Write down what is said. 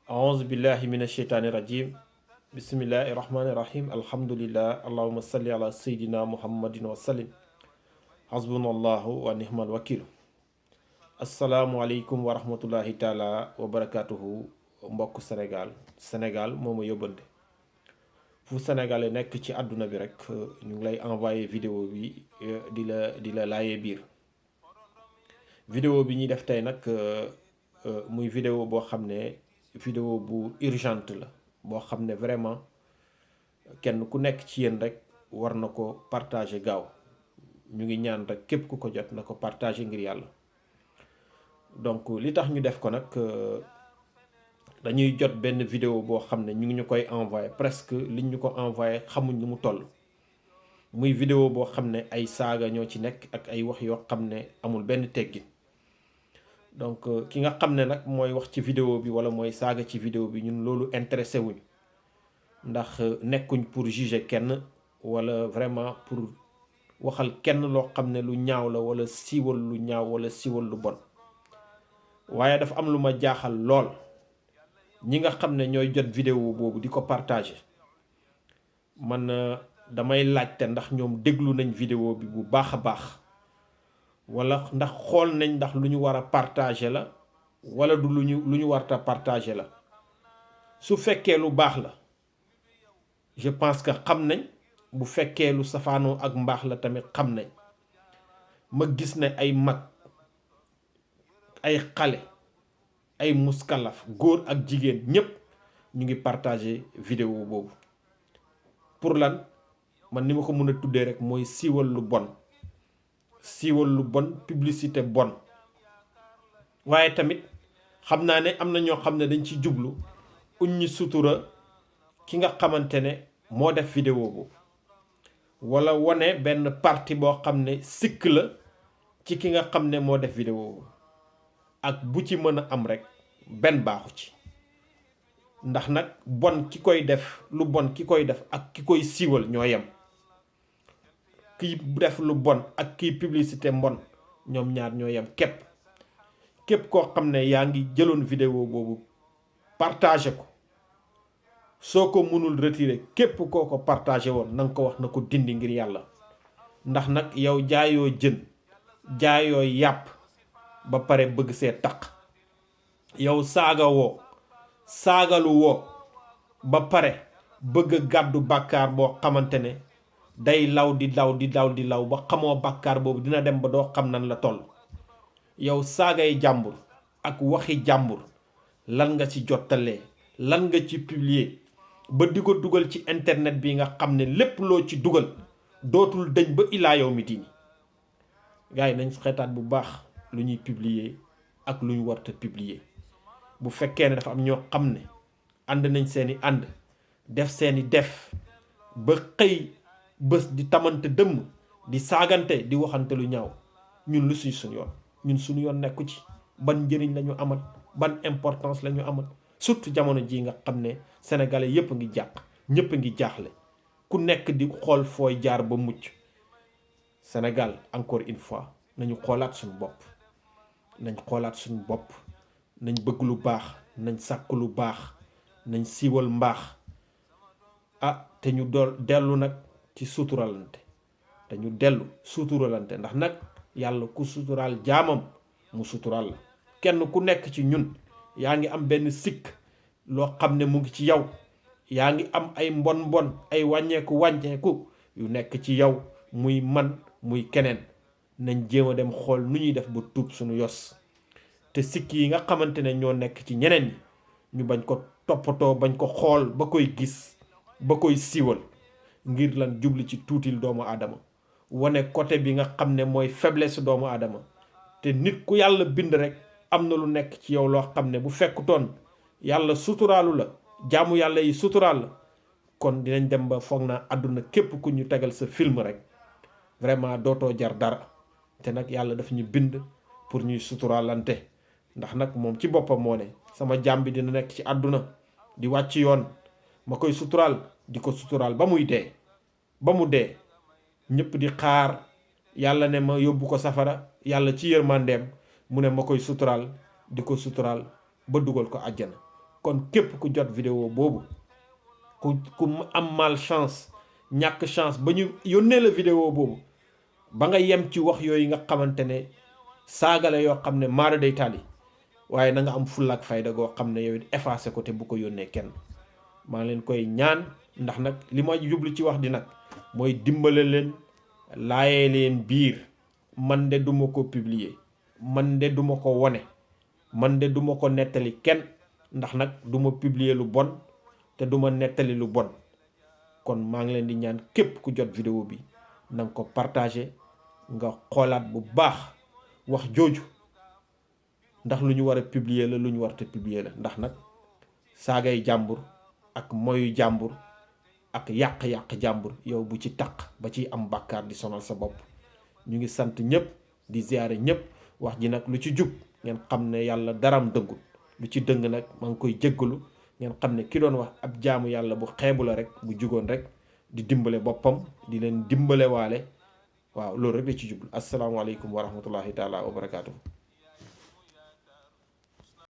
أعوذ بالله من الشيطان الرجيم بسم الله الرحمن الرحيم الحمد لله اللهم صل على سيدنا محمد وسلم حسبنا الله ونعم الوكيل السلام عليكم ورحمة الله تعالى وبركاته mbokk Sénégal moo ma yóbbante fu Sénégalais nekk ci àdduna bi rek ñu ngi lay envoyé vidéo bi di la laayee biir vidéo bi ñuy def tey nag muy vidéo boo xam ne vidéo bu urgente la boo xam ne vraiment kenn ku nekk ci yéen rek war na ko partager gaaw ñu ngi ñaan rek képp ku ko jot na ko partager ngir yàlla. Donc li tax ñu def ko nag dañuy jot benn vidéo boo xam ne ñu ngi ñu koy envoyé presque liñ ñu ko envoyé xamuñ nu mu toll muy vidéo boo xam ne ay saaga ñoo ci nekk ak ay wax yoo xam ne amul benn teggin. Donc ki nga xam ne nag mooy wax ci vidéo bi wala mooy saaga ci vidéo bi ñun loolu intéressé wuñ ndax nekkuñ pour juger kenn wala vraiment pour waxal kenn loo xam ne lu ñaaw la wala siiwal lu ñaaw wala siiwal lu bon. waaye dafa am lu ma jaaxal lool ñi nga xam ne ñooy jot vidéo boobu di ko partager man damay laajte ndax ñoom déglu nañ vidéo bi bu baax a baax wala ndax xool nañ ndax lu ñu war a partager la wala du lu ñu warta partager la. su fekkee lu baax la je pense que xam nañ, bu fekkee lu safaanoo ak mbaax la tamit xam nañ. ma gis ne ay mag ay xale ay muskalaf góor ak jigéen ñépp ñu ngi partager vidéo boobu pour lan man ni ma ko mën a tuddee rek mooy siiwal lu bon publicité bon. waaye tamit xam naa ne am na ñoo xam ne dañ ci jublu uññi sutura ki nga xamante ne moo def vidéo boobu wala wone benn partie boo xam ne sikk la ci ki nga xam ne moo def vidéo boobu ak bu ci mën a am rek benn baaxu ci ndax nag bon ki koy def lu bon ki koy def ak ki koy siiwal ñoo yem. kiy def lu bon ak kiy publicité mbon ñoom ñaar ñoo yem képp koo xam ne yaa ngi jëloon vidéo boobu partagé ko soo ko mënul retirer képp koo ko partagé woon na nga ko wax na ko dindi ngir yàlla ndax nag yow jaayoo jën jaayoo yàpp ba pare bëgg see taq. yow saagalu woo ba pare bëgg gàddu bàkkaar boo xamante ne day law di law ba xamoo bàkkaar boobu dina dem ba doo xam nan la toll. yow saagay jàmbur ak waxi jàmbur lan nga ci jottalee lan nga ci publier ba di ko dugal ci internet bi nga xam ne lépp loo ci dugal dootul dëñ ba ilaa yow mi diini. gars yi nañ xeetaat bu baax lu ñuy publier ak lu ñu warta publier. bu fekkee ne dafa am ñoo xam ne ànd nañ seeni ànd def seeni def ba xëy bés di tamante dëmm di saagante di waxante lu ñaaw ñun lu suñu yoon ñun suñu yoon nekku ci. ban njëriñ lañu amal ban importance lañu amal surtout jamono ji nga xam ne sénégalais yépp a ngi jàq ñépp a ngi jaaxle ku nekk di xool fooy jaar ba mucc. Sénégal encore une fois nañu xoolaat suñu bopp nañ bëgg lu baax nañ sàkk lu baax nañ siiwal mbaax te ñu dellu nag ci suturalante ndax nag yàlla ku suturaal jaamam mu suturaal la. kenn ku nekk ci ñun yaa ngi am benn sikk loo xam ne mu ngi ci yow yaa ngi am ay mbon ay wàññeeku yu nekk ci yow muy man muy keneen. nañ jéem a dem xool nu ñuy def ba tuub suñu yos te sikk yi nga xamante ne ñoo nekk ci ñeneen ñi ñu bañ ko toppatoo bañ ko xool ba koy gis ba koy siiwal ngir lan jubli ci tuutil doomu aadama wane côté bi nga xam ne mooy faiblesse doomu aadama. te nit ku yàlla bind rek am na lu nekk ci yow loo xam ne bu fekkutoon yàlla suturaalu la jaamu yàlla yi suturaal la kon dinañ dem ba foog naa àdduna képp ku ñu tegal sa film rek vraiment dootoo jar dara. te nag yàlla daf ñu bind pour ñuy suturaalante ndax nag moom ci boppam moo ne sama jaam bi dina nekk ci àdduna di wàcc yoon ma koy suturaal di ko suturaal ba mu dee ñëpp di xaar yàlla ne ma yóbbu ko safara yàlla ci yërmandeem mu ne ma koy suturaal di ko suturaal ba dugal ko àjjana kon képp ku jot vidéo boobu ku am malchance ñàkk chance ba ñu yónnee la vidéo boobu ba nga yem ci wax yooyu nga xamante ne saaga la yoo xam ne maara day taali waaye na nga am fulla ak fayda goo xam ne yow it effacé ko te bu ko yónnee kenn. maa leen koy ñaan ndax nag li ma jublu ci wax di nag mooy dimbale leen laayee leen biir. man de duma ko publier, man de duma ko wone, man de duma ko nettali kenn ndax nag duma publier lu bon te duma nettali lu bon. kon maa ngi leen di ñaan képp ku jot vidéo bi nanga ko partager nga xoolaat bu baax wax jooju ndax lu ñu war a publier la lu ñu war te publier la ndax nag saagay jàmbur ak moyu jàmbur ak yàq-yàq jàmbur yow bu ci taq ba ciy am bàkkaar di sonal sa bopp. ñu ngi sant ñëpp di ziyaare ñëpp wax ji nag lu ci jub ngeen xam ne yàlla daram dëggul lu ci dëng nag maa ngi koy jéggalu ngeen xam ne ki doon wax ab jaamu yàlla bu xeebu la rek bu jugoon rek di dimbale boppam di leen dimbale waale waaw loolu rek la ci jublu asalaamaaleykum wa rahmatullahi taala wa barakaatu.